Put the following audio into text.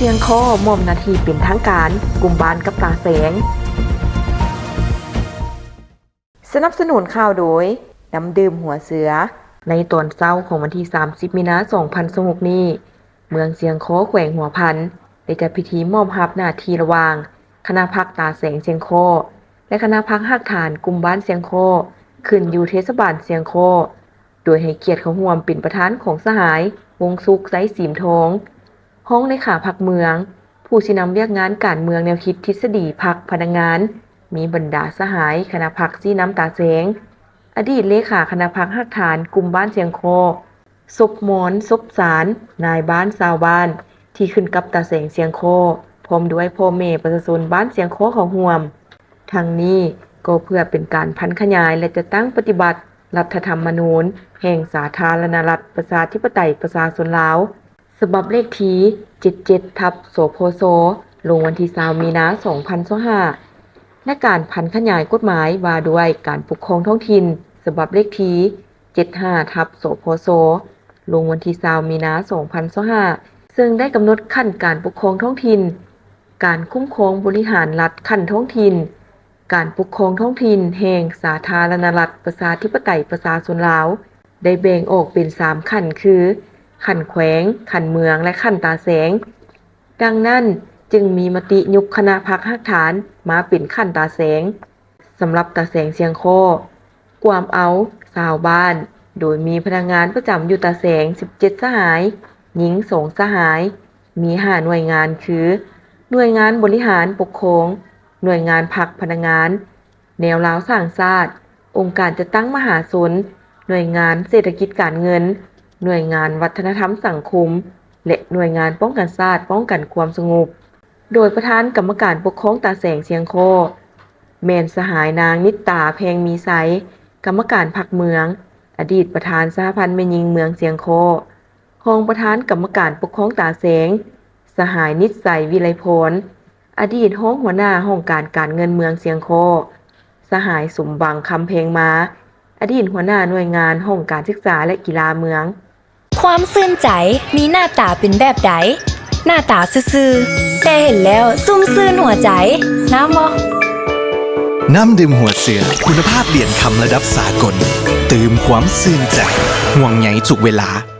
ຊຽງຄໍ້ມອບໜ້າທີ່ເປັນທາງການ ກຸ່ມບ້ານກັບຕາແສງ. ສະໜັບສະໜູນຂ່າວໂດຍ ນ້ຳດື່ມຫົວເສືອ. ໃນຕອນເຊົ້າຂອງວັນທີສາມສິບ ມີນາ ສອງພັນຊາວຫົກນີ້, ເມືອງຊຽງຄໍ້ ແຂວງຫົວພັນ ໄດ້ຈັດພິທີມອບຮັບໜ້າທີ່ລະຫວ່າງຄະນະພັກຕາແສງຊຽງຄໍ້ ແລະ ຄະນະພັກຮາກຖານກຸ່ມບ້ານຊຽງຄໍ້ ຂຶ້ນຢູ່ເທດສະບານຊຽງຄໍ້ ໂດຍໃຫ້ກຽດເຂົ້າຮ່ວມເປັນປະທານຂອງສະຫາຍ ວົງສຸກ ໄຊສີມທອງ ຮອງເລຂາພັກເມືອງ, ຜູ້ຊີ້ນຳວຽກງານການເມືອງແນວຄິດທິດສະດີພັກພະນັກງານ, ມີບັນດາສະຫາຍຄະນະພັກຊີ້ນຳຕາແສງ, ອະດີດເລຂາຄະນະພັກຮາກຖານກຸ່ມບ້ານຊຽງຄໍ້, ສົບມອນ, ສົບສານ, ນາຍບ້ານ, ຊາວບ້ານທີ່ຂຶ້ນກັບຕາແສງຊຽງຄໍ້, ພ້ອມດ້ວຍພໍ່ແມ່ປະຊາຊົນບ້ານຊຽງຄໍ້ເຂົ້າຮ່ວມ. ທັງນີ້ກໍເພື່ອເປັນການຜັນຂະຫຍາຍ ແລະ ຈັດຕັ້ງປະຕິບັດລັດຖະທຳມະນູນແຫ່ງສາທາລະນະລັດ ປະຊາທິປະໄຕ ປະຊາຊົນລາວ ສະບັບເລກທີ ເຈັດເຈັດ ທັບ ສພຊ ລົງວັນທີຊາວ ມີນາ ສອງພັນຊາວຫ້າ ແລະ ການຜັນຂະຫຍາຍກົດໝາຍວ່າດ້ວຍການປົກຄອງທ້ອງຖິ່ນ ສະບັບເລກທີ ເຈັດຫ້າ ທັບ ສພຊ ລົງວັນທີຊາວ ມີນາ ສອງພັນຊາວຫ້າ ເຊິ່ງໄດ້ກຳນົດຂັ້ນການປົກຄອງທ້ອງຖິ່ນ, ການຄຸ້ມຄອງບໍລິຫານລັດຂັ້ນທ້ອງຖິ່ນ, ການປົກຄອງທ້ອງຖິ່ນແຫ່ງສາທາລະນະລັດ ປະຊາທິປະໄຕ ປະຊາຊົນລາວ ໄດ້ແບ່ງອອກເປັນສາມຂັ້ນຄື ຂັ້ນແຂວງ, ຂັ້ນເມືອງ ແລະ ຂັ້ນຕາແສງ. ດັ່ງນັ້ນ, ຈຶ່ງມີມະຕິຍຸບຄະນະພັກຮາກຖານມາເປັນຂັ້ນຕາແສງ. ສຳລັບຕາແສງຊຽງຄໍ້ ກວມເອົາຊາວບ້ານ, ໂດຍມີພະນັກງານປະຈຳຢູ່ຕາແສງ ສິບເຈັດ ສະຫາຍ, ຍິງ ສອງ ສະຫາຍ, ມີ ຫ້າ ໜ່ວຍງານຄື ໜ່ວຍງານບໍລິຫານປົກຄອງ, ໜ່ວຍງານພັກພະນັກງານ, ແນວລາວສ້າງຊາດ, ອົງການຈັດຕັ້ງມະຫາຊົນ, ໜ່ວຍງານເສດຖະກິດການເງິນ, ໜ່ວຍງານວັດທະນະທຳສັງຄົມ ແລະ ໜ່ວຍງານປ້ອງກັນຊາດ ປ້ອງກັນຄວາມສະຫງົບ. ໂດຍປະທານກຳມະການປົກຄອງຕາແສງຊຽງຄໍ້ ແມ່ນສະຫາຍນາງ ນິດຕາ ແພງມີໄຊ, ກຳມະການພັກເມືອງ, ອະດີດປະທານສະຫະພັນແມ່ຍິງເມືອງຊຽງຄໍ້. ຮອງປະທານກຳມະການປົກຄອງຕາແສງ ສະຫາຍ ນິດໄຊ ວິໄລພອນ, ອະດີດຮອງຫົວໜ້າຫ້ອງການການເງິນເມືອງຊຽງຄໍ້, ສະຫາຍ ສົມຫວັງ ຄຳແພງມາ, ອະດີດຫົວໜ້າໜ່ວຍງານຫ້ອງການສຶກສາ ແລະ ກິລາເມືອງ. ຄວາມຊື່ນໃຈມີໜ້າຕາເປັນແບບໃດ? ໜ້າຕາຊື່ໆ ແຕ່ເຫັນແລ້ວຊຸ່ມຊື່ນຫົວໃຈ. ນ້ຳບໍ່? ນ້ຳດື່ມຫົວເສືອ ຄຸນນະພາບຫຼຽນຄຳລະດັບສາກົນ, ຕື່ມຄວາມຊື່ນໃຈ, ຫ່ວງໃຍທຸກເວລາ.